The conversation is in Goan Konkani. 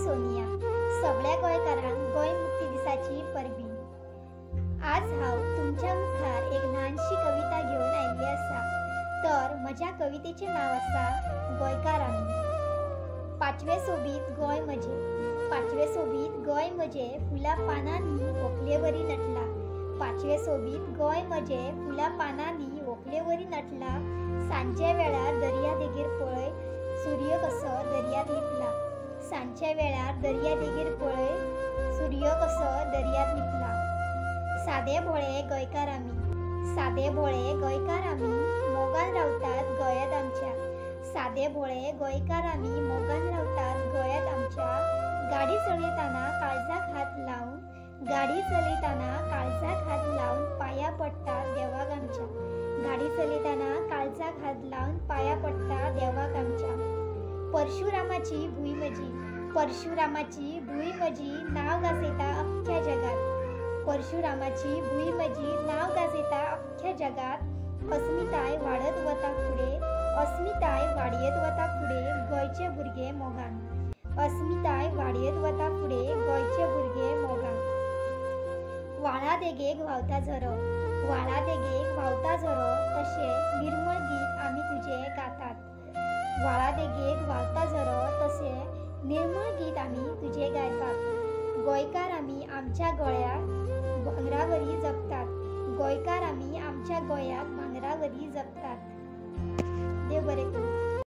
सोनिया. सगळ्या गोंयकारांक गोंय मुक्ती दिसाची परबी. आज हांव तुमच्या मुखार एक ल्हानशी कविता घेवन आयिल्ली आसा. तर म्हज्या कवितेचें नांव आसा गोंयकार आमी. पांचवें सोबीत गोंय म्हजें, पांचवें सोबीत गोंय म्हजें, फुलां पानांनी व्हंकलेवरी नटलां. पांचवें सोबीत गोंय म्हजें, फुलां पानांनी व्हंकलेवरी नटलां. सांजच्या वेळार दर्या देगेर पळय, सूर्य कसो दर्यांत लिपला. सांजच्या वेळार दर्या देगेर पळय, सूर्य कसो दर्यांत लिपला. सादे भोळे गोंयकार आमी, सादे भोळे गोंयकार आमी, मोगान रावतात गोंयांत आमच्या. सादे भोळे गोंयकार आमी, मोगान रावतात गोंयांत आमच्या. गाडी चलयतना काळजाक हात लावन, गाडी चलयतना काळजाक हात लावन, पांया पडटा देवाक आमच्या. गाडी चलयतना काळजाक हात लावन, पांया पडटा देवाक आमच्या. परशुरामाची भूंय म्हजी, परशुरामाची भूंय म्हजी, नांव गाजयता अख्ख्या जगात. परशुरामाची भूंय म्हजी, नांव गाजयता अख्ख्या जगात. अस्मिताय वाडत वता फुडें, अस्मिताय वाडयत वता फुडें, गोंयचे भुरगे मोगान. अस्मिताय वाडयत वता फुडें, गोंयचे भुरगे मोगान. व्हाळा देगेक व्हांवता झरो, व्हाळा देगेक व्हांवता झरो, तशें निर्मळ गीत आमी तुजें गातात. व्हाळा देगेक व्हांवता झरो, तशें निर्मळ गीत आमी तुजें गायतात. गोंयकार आमी आमच्या गोंयाक भांगरावरी जपतात. गोंयकार आमी आमच्या गोंयाक भांगरावरी जपतात. देव बरें करूं.